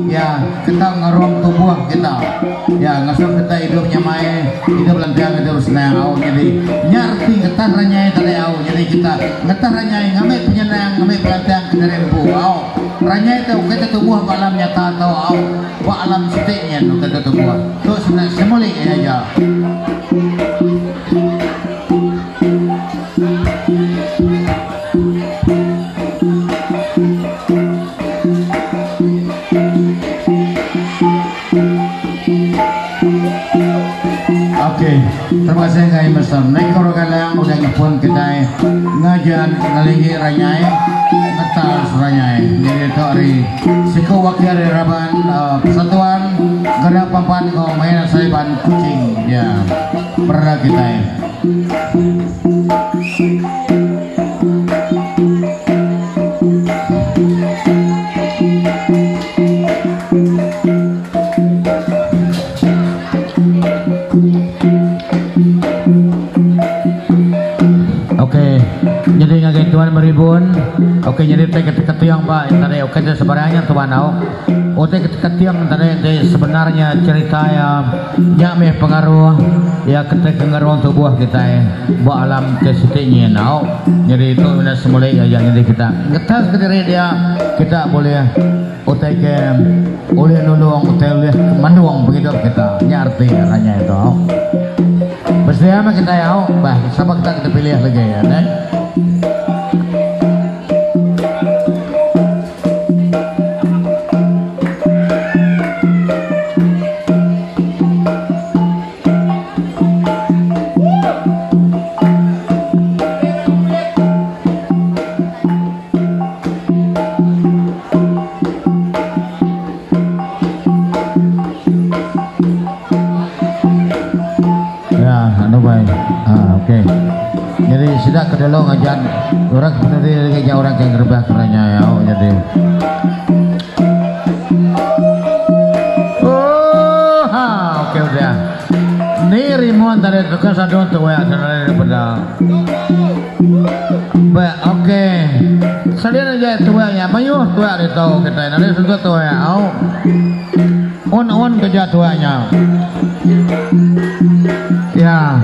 Ya kita ngerung tubuh kita. Ya ngasuh kita idup nyamai, idup lantang, idup senang au nyadi nya reti ngetah ranyai tadi au nyadi kita ngetah ranyai ngambi penyenang ngambi pengelantang kediri empu au. Ranyai tu ukai tetubuh ba alam nyata tu au ba alam siti nyin ukai tetubuh. Tu semina simbolik iya aja. Ok, terima kasih ngagai Mister Nico Rogalang udah nyepun kitai ngajan ngelinggi ranyai ngetas ranyai. Jadi tu ari siku wakil ari raban uh, Persatuan Gerak Pampan enggau Main Asal Iban Kuching dia berada kitai. Ok, nyadi ngagai tuan meribun. Ok, nyadi utai keting ba tadi ok te sebarang nya tuan au. Utai keting tadi ti sebenarnya cerita iya nya meh pengaruh iya ke ngerung tubuh kitai ba alam ke siti nyin au. Nyadi tu mina semuli aja nyadi kita ngetas kediri dia kita bulih utai ke ulih nulung utai ulih mandung pengidup kita nya reti ranyai tu au. Besedia meh kitai au bah sapa kita ke dipilih lagi neh. Ya, anu bai. Ah, okey. Jadi sida ke dulu ngajan orang ke penudi lagi nya orang ke ngerebah keranya ya jadi. Oh, ha, okey udah. Ni rimuan tadi tukang sadun tu ya sana daripada. Ba, okey. Salian aja tuai nya mayuh tuai ditu kitai nadai sentuh tuai au. Un un keja tuai nya. Ya.